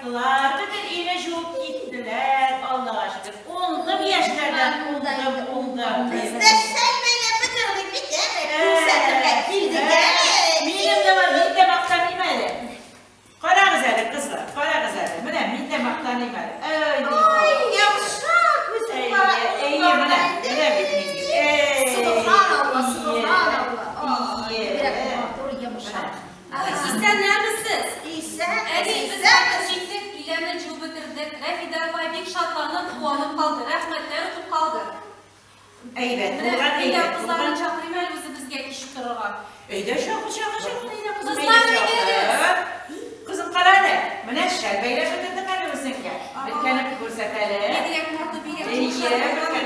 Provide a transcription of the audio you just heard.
кайттылар, бөтен өйне җуып киттеләр. Аллага шөкер, уңдым яшьләрдән, уңдым, уңдым. Без дә шәл бәйләп бетердек бит, әнә, күрсәтергә килдек әле. Минем дә бар, мин дә мактаныйм әле. Карагыз әле, кызлар, карагыз әле. Менә мин дә мактаныйм әле. Ай, Ай, йомшак үзең Әйе, әйе, менә, менә бит нинди. Әй, Субханалла, субханалла. Ие. Бигрәк матур, йомшак. Исәннәрмесез? Исән, Әни, без исәнмесез. җиттек, өйләрне җуып бетердек. Рәфидә апай бик шатланып, куанып калды, рәхмәтләр укып калды. Әйбәт Менә булган, өйдә әйбәт кызларны булган. чакырыйм әле үзебезгә кич торырга. Өйдә чакыр, чакыр, чакыр, әйдә, кызым, Кызлар, әйдә, әйдәгез. чакыр. Кызым, кара әле, менә шәл бәйләп бетердек әле үзеңгә. Беткәнен күрсәт әле. Бигрәк матур, бигрәк Әйе, йомшак.